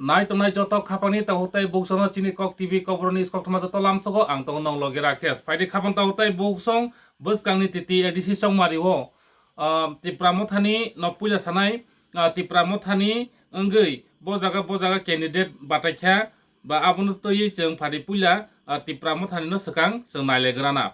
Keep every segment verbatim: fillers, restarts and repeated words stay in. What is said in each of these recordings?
Nai tongnai joto khapangni takhuk tei buksongno chini Kok T V Kokborok news koktwma joto lamsogo ang tongo nong loge Rakesh. Phaidi khapang takhuk tei buksong bwskangni T T A D C chongmari o, ah, Tipra Mothani no puila sanai, ah, Tipra Mothani wngwi bo jaga bo jaga candidate bataikha ba abono twiwi chwng phaidi puila, ah, Tipra Mothani no swkang chwng nailegrana.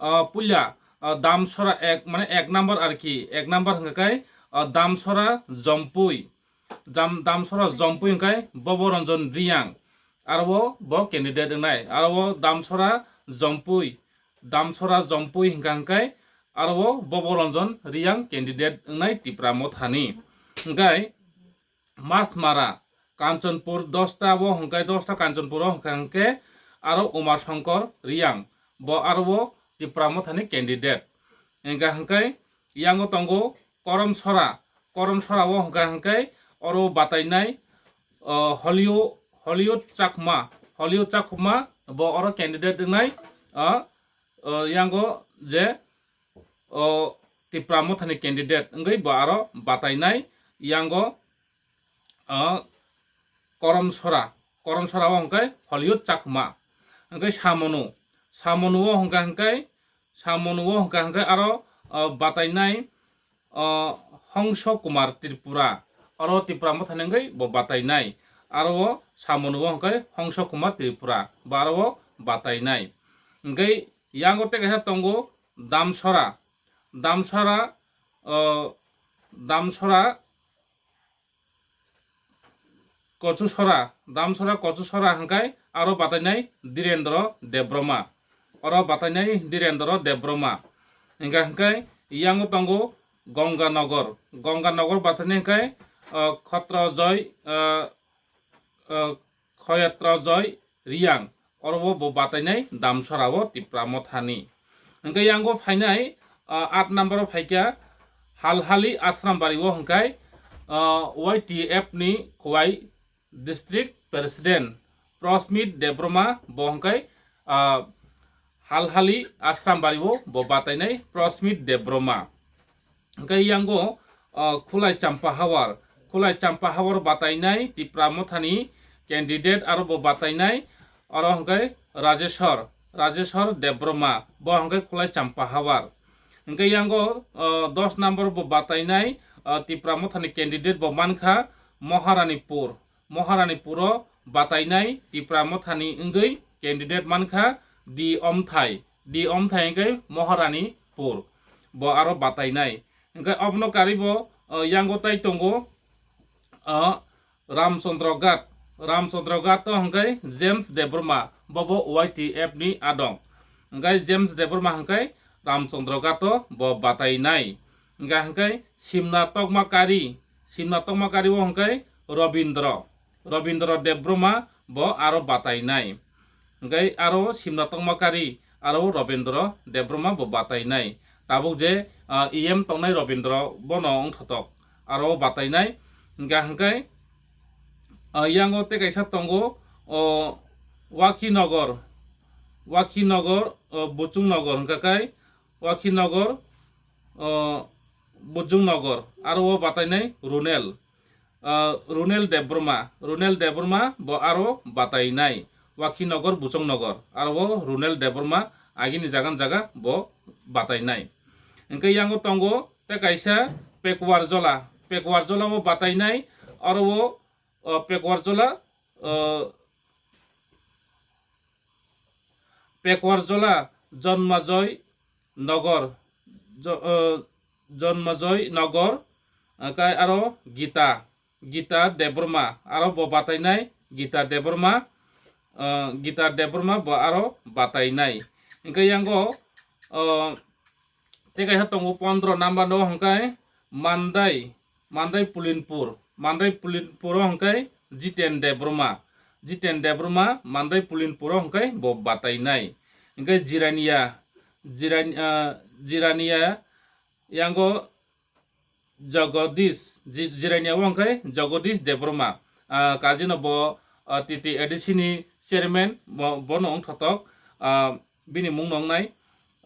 Ah, puila, ah, Damsora ek, mane ek number ar ki, ek number hwnkha khe, ah, Damsora Jompui. Dam-, Damsora Jompui hwnkhe Bobo Ranjan Riyang. Aro o bo candidate wngnai. Aro o Damsora Jompui. Damsora Jompui hwnkha hwnkhe aro o Bobo Ranjan Riyang candidate wngnai Tipra Mothani. Hwnkhe Masmara, Kanchanpur dosta o hwnkhe dosta Kanchanpur o hwnkha hwnkhe aro Umar Shankar Riyang. Bo aro o Tipra Mothani candidate. Hwnkha hwnkhe yango tongo Koromsora. Koromsora o hwnkha hwnkhe oro batainai, o, Holio-, Hollywood Chakma, Hollywood Chakma bo oro candidate wngnai, o, o, yango je, o, Tipra Mothani candidate wngwi bo aro batainai yango, o, Koromsora, Koromsora o hwnkhe Hollywood Chakma, hwnkhe Samonu, Samonu o hwnkha hwnkhe, Samonu o hwnkha hwnkhe aro, o, batainai, o, Hongso Kumar Tripura, oro Tipra Mothani wngwi bo batainai. Aro o Samonu o hwnkhe Hongso Kumar Tripura, bo aro o batainai. Hwnkhe yango tei kaisa tongo Damsora, Damsora, o, Damsora Kochusora, Damsora Kochusora hwnkhe aro batainai Direndra Debbarma. Oro batainai Direndra Debbarma. Hwnkha hwnkhe yango tongo Gonganagar. Gonganagar batainai hwnkhe, ah, Khotrojoy, ah, ah, Khoyatrojoy Riyang. Oro o bo batainai Damsora o Tipra Mothani. Hwnkhe yango phainai, ah, aat number o phaikha Halhali Asrambari o hwnkhe, ah, Y T F ni Khowai District President Prosmit Debbarma bo hwnkhe, ah, Halhali Asrambari o bo batainai Prosmit Debbarma. Hwnkhe yango, ah, Khulai Champa Hawar, Khulai Champa Hawar batainai Tipra Mothani candidate aro bo batainai, oro hwnkhe Rajeshwar, Rajeshwar Debbarma, bo hwnkhe Khulai Champa Hawar. Hwnkhe yango, ah, dos number bo batainai, ah, Tipra Mothani candidate bo mankha Maharanipur, Maharanipur o batainai Tipra Mothani wngwi candidate mankha D Omthai, D Omthai hwnkhe Maharanipur, bo aro batainai. Hwnkhe obono karibo, ah, yango tai tongo, ah, Ramchandra Ghat, Ramchandra Ghat o hwnkhe James Debbarma, bobo Y T F ni adong. Hwnkhe James Debbarma hwnkhe Ramchandra Ghat o bo batainai. Hwnkhe hwnkhe Simna Tokma Kari, Simna Tokma Kari o hwnkhe Robindra, Robindra Debbarma bo aro batainai. Hwnkhe aro Simna Tokma Kari, aro Robindra Debbarma bo batainai. Tabuk je, ah, E M tongnai Robindra bono wngthotok, aro batainai. Hwnkhe hwnkhe, ah, yango tei kaisa tongo, o, Wakhinagar, Wakhinagar, o, Buchungnagar hwnkha khe Wakhinagar, o, Buchungnagar, aro o batainai Runel. Ah, Runel Debbarma, Runel Debbarma bo aro batainai. Wakhinagar, Buchungnagar, aro o Runel Debbarma agini jagan jaga bo batainai. Hwnkhe yango tongo tei kaisa Pekuarjola, Pekuarjola o batainai, aro o, o Pekuarjola, o, Pekuarjola Jonmajoy Nogor, Jo-, o, Jonmajoy Nogor, hwnkhe aro Gita, Gita Debbarma, aro bo batainai Gita Debbarma, o, Gita Debbarma bo aro batainai. Hwnkhe yango, o, tei kaisa tongo pondro number no hwnkhe Mandai, Mandai Pulinpur, Mandai Pulinpur o hwnkhe Jiten Debbarma, Jiten Debbarma Mandai Pulinpur o hwnkhe bo batainai. Hwnkhe Jirania, Jiran-, ah, Jirania yango Jagadish, Ji-, Jirania o hwnkhe Jagadish Debbarma, ah, kajino bo, ah, T T A D C ni chairman, bo, bono wngthotok, ah, bini mung nongnai,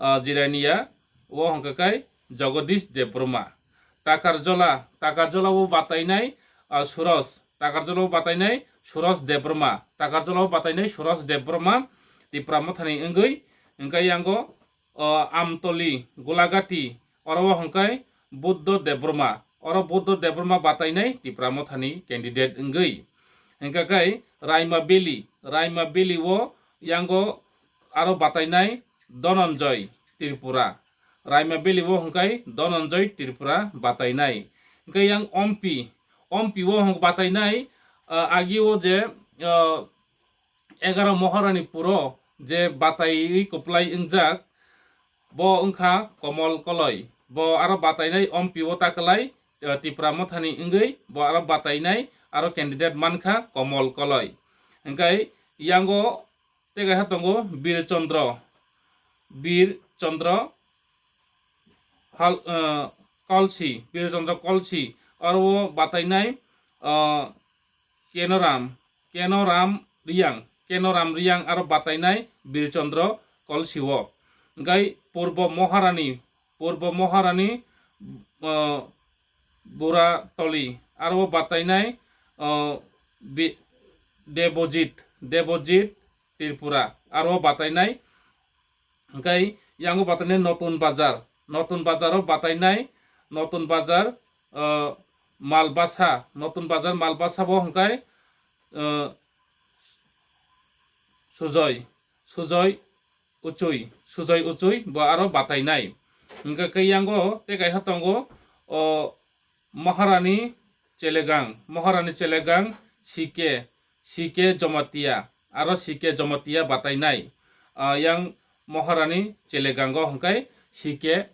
ah, Jirania o hwnkhe khe Jagadish Debbarma. Takarjola, Takarjola o batainai, ah, Suros, Takarjalo batainai Suros Debbarma, Takarjalo batainai Suros Debbarma Tipra Mothani wngwi. Hwnkhe yango, o, Amtoli, Golagati, oro o hwnkhe Buddho Debbarma, oro Buddho Debbarma batainai Tipra Mothani candidate wngwi. Hwnkhe khe Raima Valley, Raima Valley o yango aro batainai Dhananjay Tripura. Raima Valley o hwnkhe Dhananjay Tripura batainai. Hwnkhe yang Ompi, Ompi o hwnkhe batainai, ah, agi o je, ah, egaro Moharani puro je bataiwi kwplai wngjak, bo wngkha Komol Koloi. Bo aro batainai Ompi o ta kwlai, ah, Tipra Mothani wngwi bo aro batainai aro candidate mankha Komol Koloi. Hwnkhe yango tei kaisa tongo Bir Chandra, Bir Chandra Hal-, ah, Kalsi, Bir Chandra Kalsi, aro o batainai, ah, Kenoram, Kenoram Riyang, Kenoram Riyang aro batainai Bir Chandra Kalsi o. Hwnkhe Purbo Moharani, Purbo Moharani, ah, Buratoli, aro o batainai, ah, Bi-, Debojit, Debojit Tripura, aro o batainai. Hwnkhe yango batainai Notun Bazar, Notun Bazar o batainai, Notun Bazar, ah, Malbasa, Notun Bazar Malbasa bo hwnkhe, ah, Sujoi, Sujoi Uchui, Sujoi Uchui bo aro batainai. Hwnkhe khe yango tei kaisa tongo, o, Maharani Chelegang, Maharani Chelegang, C K, C K Jomatia, aro C K Jomatia batainai. Ah, yang Maharani Chelegango hwnkhe C K,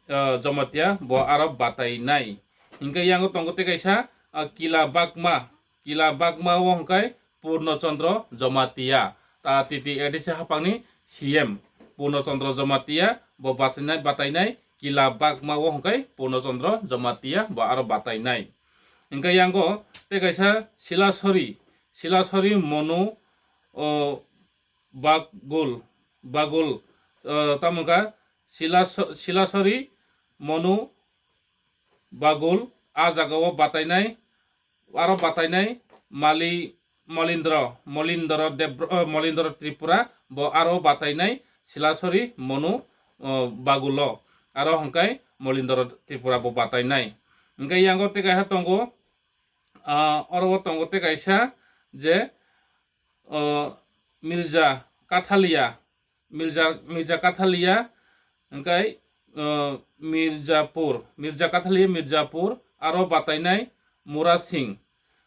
ah, Jomatia bo aro batainai. Hwnkhe yango tongo tei kaisa, ah, Kila Bagma, Kila Bagma o hwnkhe Purno Chandra Jomatia, ta T T A D C haphangni C M Purno Chandra Jomatia bo batainai, batainai Kila Bagma o hwnkhe Purno Chandra Jomatia bo aro batainai. Hwnkhe yango tei kaisa Silasori, Silasori Monu, o, Bagul, Bagul, o, tamo wngkha Silaso-, Silasori Monu Bagul, a jaga o batainai, aro batainai Mali-, Molindro, Molindro Debro-, eh, Molindro Tripura, bo aro batainai Silasori Monu, eh, Bagulo, aro hwnkhe Molindro Tripura bo batainai. Hwnkhe yango tei kaisa tongo, ah, oro o tongo tei kaisa je, ah, Mirza Kathalia, Mirza, Mirza Kathalia, hwnkhe, uh, Mirzapur, Mirza Kathalia Mirzapur, aro batainai Mura Singh,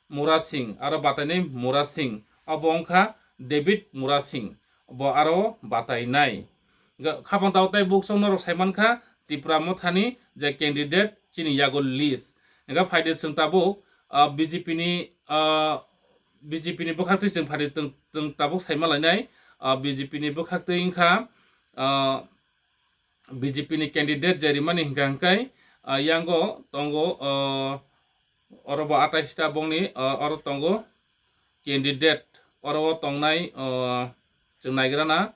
Mura Singh, aro batainai Mura Singh, abo wngkha David Mura Singh, bo aro batainai. Ga-, khapang tao tei buksong norok saimankha Tipra Mothani je candidate chini yago list. Hwnkhe phaidi chwng tabuk, uh, B J P ni, uh, B J P ni bwkhaktwi chwng phaidi chwng, chwng tabuk saima lainai, uh, B J P ni bwkhaktwi wngkha, uh, B J P ni candidate je rimani hwnkha hwnkhe, uh, yango tongo, uh, oro bo atais ta bongni, uh, oro tongo candidate, oro o tongnai, uh, chwng naigrana.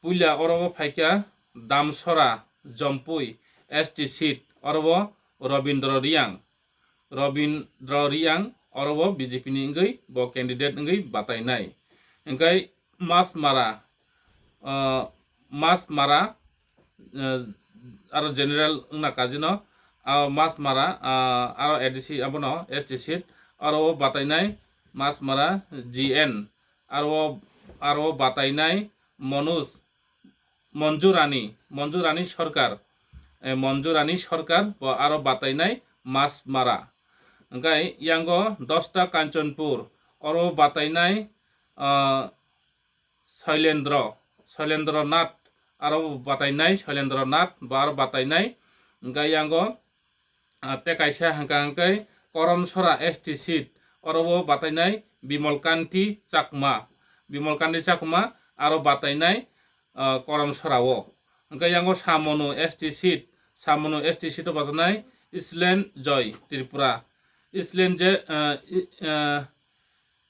Puila oro o phaikha Damsora Jompui S T seat, oro o Robindra Riyang. Robindra Riyang oro o B J P ni wngwi bo candidate wngwi batainai. Hwnkhe Masmara, ah, Masmara, ah, aro general wngna kajino, ah, Masmara, ah, aro A D C abono S T seat, aro o batainai Masmara G N, aro o, aro o batainai Manoj, Manjurani, Manjurani Sarkar, eh, Manjurani Sarkar bo aro batainai Masmara. Hwnkhe yango dosta Kanchanpur, oro batainai, ah, Sailendra, Sailendra Nath, aro batainai Sailendra Nath bo aro batainai. Hwnkhe yango, ah, tei kaisa hwnkha hwnkhe Korom Sora S T seat, oro o batainai Bimal Kanti Chakma, Bimal Kanti Chakma aro batainai, ah, Korom Sora o. Hwnkhe yango Samonu S T seat, Samonu S T seat o batainai Islen Joy Tripura, Islen je, ah, i-, ah,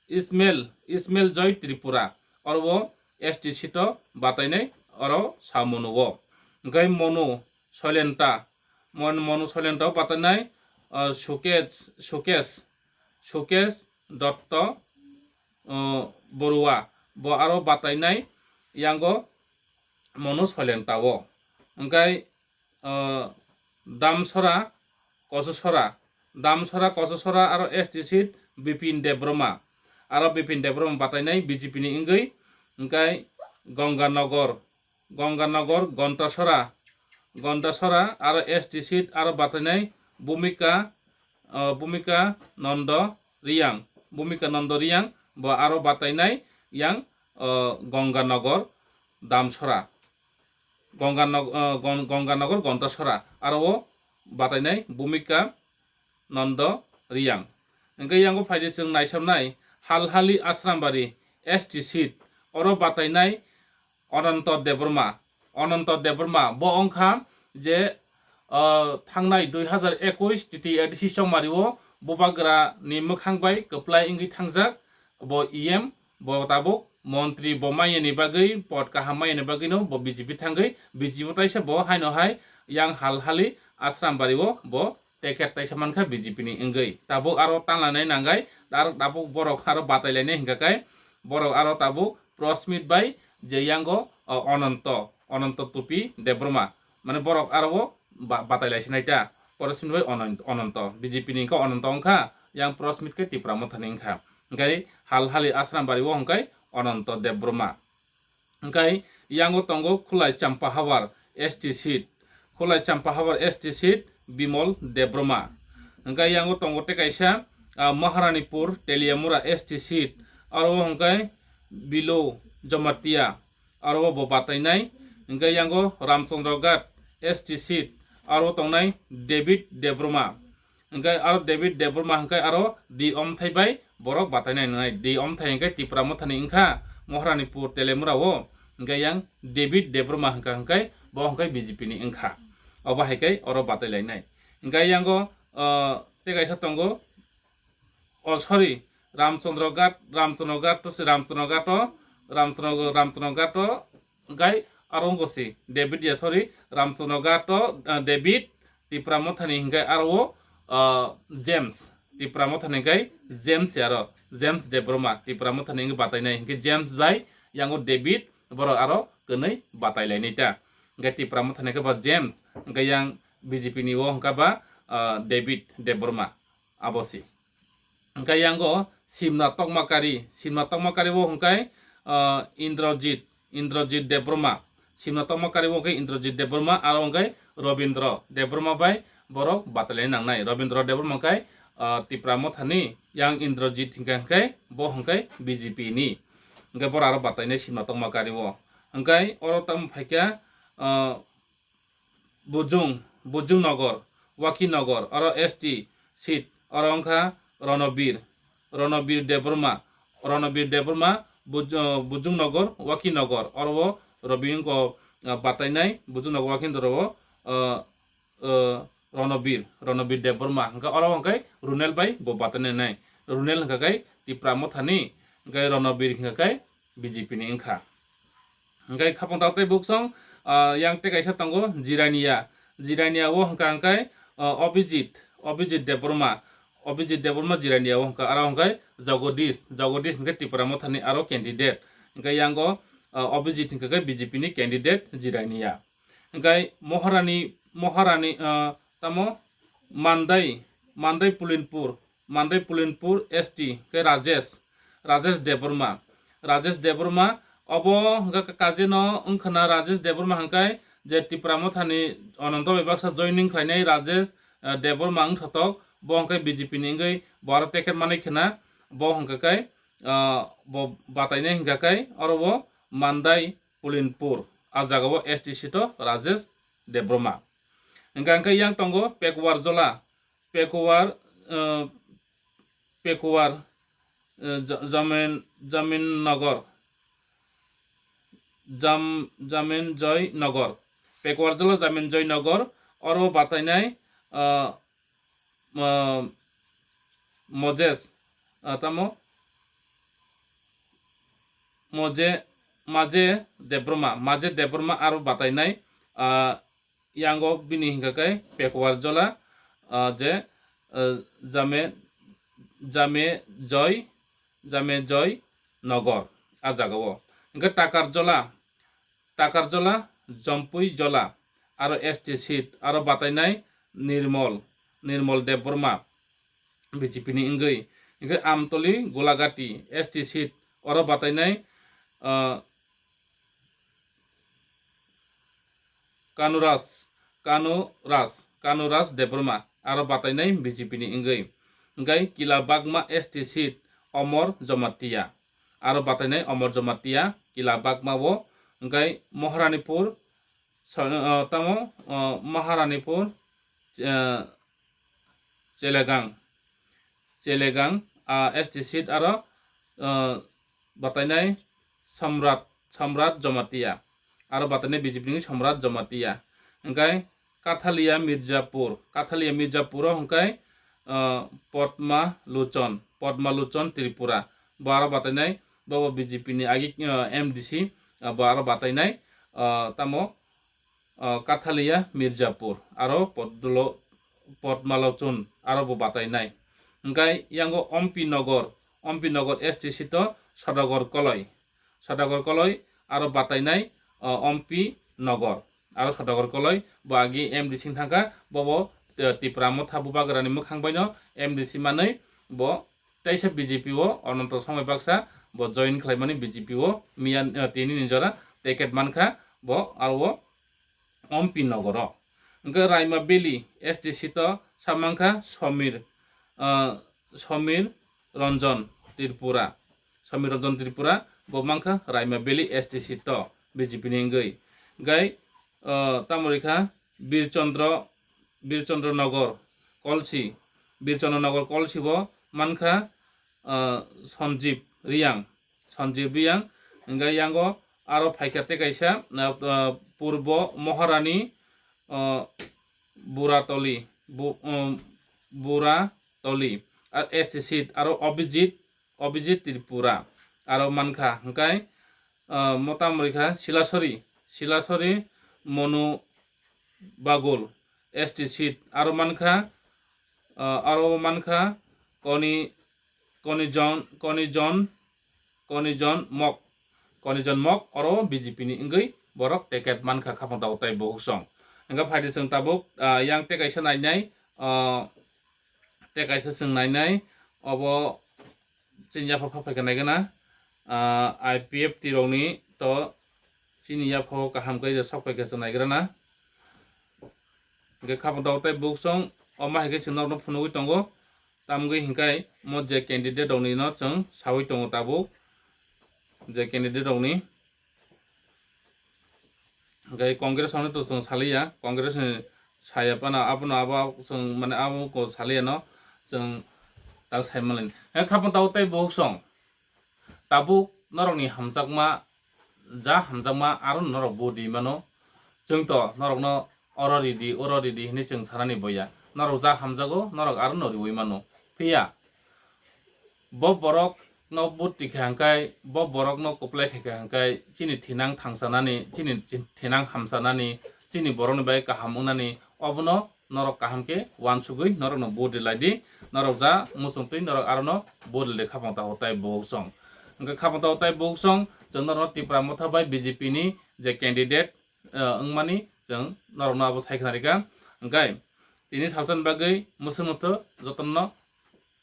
Ismail, Ismail Joy Tripura, oro o S T seat o batainai oro Samonu o. Hwnkhe Monu Soilenta, Mon-, Monu Soilenta o batainai, ah, Sukesh, Sukesh, Sukesh Dotto, uh, Borua, bo aro batainai yango Monu Soilenta o. Hingkai, uh, Damsora Kososora, Damsora Kososora aro S T seat Bipin Debbarma, aro Bipin Debbarma batainai B J P ni wngwi. Hingkai Gonganagar, Gonganagar Gontasora, Gontasora aro S T seat aro batainai Bhumika, uh, Bhumika Nondo Riyang, Bhumika Nondo Riyang bo aro batainai yang, uh, Gonganagar Damsora, Gonganagar, uh, Gon-, Gonganagar Gontasora aro o batainai Bhumika Nondo Riyang. Hingke yango phaidi chwng naisomnai Halhali Asrambari S T seat, oro batainai Ananto Debbarma. Ananto Debbarma bo wngkha je, ah, thangnai dui hazar ekush T T A D C chongmari o Bubagra ni mwkhang bai kwplai wngwi thangjak, bo E M, bo tabuk montri bo mayani bagwi, pod kaham mayani bagwi no bo B J P thangwi, B J P taisa bo haino hai yang Halhali Asrambari o bo ticket taisa mankha B J P ni wngwi. Tabuk aro tanlainai nanggai, aro tabuk borok aro batailainai hingkha khe, borok aro tabuk press meet bai je yango, o, Ananto, Ananto Tupi Debbarma, mane borok aro o ba-, batailaisinai ta, press meet bai Anant-, Ananto, B J P ni wngkha Ananto wngkha, yang press meet khe Tipra Motha ni wngkha. Hingkhe Halhali Asrambari o hingkhe Ananto Debbarma. Hingkhe yango tongo Khulai Champahawar S T seat. Khulai Champahawar S T seat Bimol Debbarma. Hingkhe yango tongo tei kaisa, ah, Maharanipur Teliamura S T seat. Aro hingkhe Bilo Jamatia. Aro bo batainai. Hingkhe yango Ramchandra Ghat S T seat. Aro tongnai David Debbarma. Hingkhe aro David Debbarma hingkhe aro di omthai bai borok batainai nangnai. Di omthai hingkhe Tipra Mothani wngkha Maharanipur Teliamura o. Hingkhe yang David Debbarma hingkha hingkhe bo hingkhe B J P ni wngkha. Obo hai khe oro batailainai. Hingkhe yango, ah, tei kaisa tongo. Oh, sorry, Ramchandra Ghat, Ramchandra Ghat to se Ramchandra Ghat o, Ramchandra, Ramchandra Ghat o, hingkhe aro wngkha si David ya, sorry, Ramchandra Ghat o, ah, David, Tipra Mothani hingkhe aro o, ah, James, Tipra Mothani hingkhe James ya aro, James Debbarma, Tipra Mothani hingkhe batainai, hingkhe James bai yango David, borok aro kwnwi batailainai ta. Hingkhe Tipra Mothani khe bo James, hingkhe yang B J P ni o hingkha ba, ah, David Debbarma. Abo si. Hingkhe yango Simna Tokmakari, Simna Tokmakari o hingkhe, ah, Indrajit, Indrajit Debbarma. Simna Tokmakari o hingkhe Indrajit Debbarma, aro hingkhe Robindra Debbarma bai borok batailaina nangnai. Robindra Debbarma hingkhe, ah, Tipra Mothani, yang Indrajit hingkhe, hingkhe bo hingkhe B J P ni. Hingkhe borok aro batainai Simna Tokmakari o. Hingkhe oro tamo phaikha, ah, Bujung, Bujung Nogor, Waki Nogor, oro S T seat, oro wngkha Ronobir, Ronobir Debbarma, Ronobir Debbarma, Buj-, uh, Bujung Nogor, Waki Nogor, oro o Robi wngkha, uh, batainai, Bujung Nogor Waki Nogor o, uh, uh, Ronobir, Ronobir Debbarma, hingkhe oro hingkhe Runel bai bo batainai nai, Runel hingkha khe Tipra Mothani, hingkhe Ronobir hingkha khe B J P ni wngkha. Hingkhe khapang tabuk tei buksong, ah, yang tei kaisa tongo Jirania. Jirania o hingkha hingkhe, ah, Abhijit, Abhijit Debbarma. Abhijit Debbarma Jirania o hingkha, aro hingkhe Jagadish, Jagadish hingkhe Tipra Mothani aro candidate. Hingkhe yango, ah, Abhijit hingkha khe B J P ni candidate Jirania. Hingkhe Maharani, Maharani, ah, tamo Mandai, Mandai Pulinpur, Mandai Pulinpur S T khe Rajesh, Rajesh Debbarma. Rajesh Debbarma, obo hingkha khe kajeno wngkhana Rajesh Debbarma hingkhe je Tipra Mothani Ananto bai baksa joining khlainai Rajesh, eh, Debbarma wngthotok, bo hingkhe B J P ni wngwi bo aro ticket manwi khna, bo hingkha khe, ah, bo batainai hingkha khe oro bo Mandai Pulinpur, ah jaga o S T seat o Rajesh Debbarma. Hingkha hingkhe yang tongo Pekuwar Jola, Pekuwar, eh, Pekuwar, eh, Ja-, Jamin, Jamin Nogor, Jam-, Jamin Joy Nogor, Pekuwar Jola Jamin Joy Nogor, oro batainai, eh, eh, Moses, eh, tamo Moje, Maje Debbarma, Maje Debbarma aro batainai, ah, yango bini hingkha khe Pekuwar Jola, ah, je, ah, Jame, Jame Joy, Jame Joy Nogor, a jaga o. Hingke Takarjola, Takarjola, Jompui Jola, aro S T seat, aro batainai Nirmol, Nirmol Debbarma, B J P ni wngwi. Hingke Amtoli, Golagati, S T seat, oro batainai, ah, Kanuraj, Kanuraj, Kanuraj Debbarma, aro batainai B J P ni wngwi. Hingke Kila Bagma S T seat, Omor Jomatia, aro batainai Omor Jomatia, Kila Bagma o. Hingke Maharanipur, so-, ah, tamo, ah, Maharanipur, ah, Chelegang, Chelegang, ah, S T seat aro, ah, batainai Samrat, Samrat Jomatia, aro batainai B J P ni Samrat Jomatia. Hingke Kathalia Mirzapur, Kathalia Mirzapur o hingke, ah, Padma Lochon, Padma Lochon Tripura, bo aro batainai, bo bo B J P ni agi, ah, M D C, ah, bo aro batainai, ah, tamo, ah, Kathalia Mirzapur, aro Podlo-, Podmalochun, aro bo batainai. Hingke yango Ompi Nogor, Ompi Nogor S T seat o Sodagar Koloi, Sodagar Koloi, aro batainai, ah, Ompi Nogor, aro Sodagar Koloi, bo agi M D C wng thangkha, bo bo, eh, Tipra Motha Bubagrani mwkhang baino M D C manwi bo teisa B J P o Ananto Somai baksa bo join khlaimani B J P o miya, eh, tini ni jora ticket mankha bo aro o Ompi Nogoro. Hingke Raima Valley S T seat o sa mankha Somir, ah, Somir Ranjan Tripura. Somir Ranjan Tripura bo mankha Raima Valley S T seat o B J P ni wngwi. Hingke, ah, tamo rikha Birchandra, Birchandra Nagar Kolsi, Birchandra Nagar Kolsi bo mankha, ah, Sanjeev Reang. Sanjeev Reang, hingke yango aro phaikha tei kaisa, ah, ah, Purbo Maharani, ah, Buratoli, Bu-, um, Buratoli, ah, S T seat, aro Abhijit, Abhijit Tripura, aro mankha, hingke, ah, motamrikha Silasori, Silasori Monu Bagul, S T seat, aro mankha, ah, aro mankha Koni, Konijon, Konijon, Konijon Mok, Konijon Mok, oro B J P ni wngwi borok ticket mankha khaphang tabuk tei bukhuk song. Hingke phaidi chwng tabuk, ah, yang tei kaisa nainai, ah, tei kaisa chwng nainai, obo chini yapha pha phaikha naigana, ah, I P F T rokni to chini yapha o kaham khe sok phaikha chwng naigrana. Hingke khaphang tabuk tei bukhuk song, omo hai khe chwng norokno phunugwi tongo. Tamgwi hingkai mo je candidate rokni no chwng sawi tongo tabuk, je candidate rokni. Hingkai Congress rokni to chwng saliya, Congress ni saya phano abono abo chwng mane abo ko saliya no chwng tak sai manlini. Hingke khaphang tabuk tei bukhuk song. Tabuk norokni hamjakma, ja hamjakma aro norok bo di mano. Chwng to norokno oro ridi, oro ridi hinwi chwng sanani boya. Norok ja hamjago, norok arono riwi mano. Phiya bo borokno butti kha hwnkhe, bo borokno kwplai kha kha hwnkhe, chini thinang thangsanani, chini thinang hamsanani, chini borokni bai kaham wngnani, obono norok kaham khe uansugwi norokno vote rwlai di, norok ja muchungtwi norok arono vote rwlai khaphang tago tai bukhuk song. Hwnkhe khaphang tago tai bukhuk song, chwng norokno Tipra Motha bai B J P ni je candidate, eh, wngmani chwng norokno abo sai khna rikha. Hwnkhe tini salsa ni bagwi mwswk mwthok jotono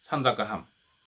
sanja kaham.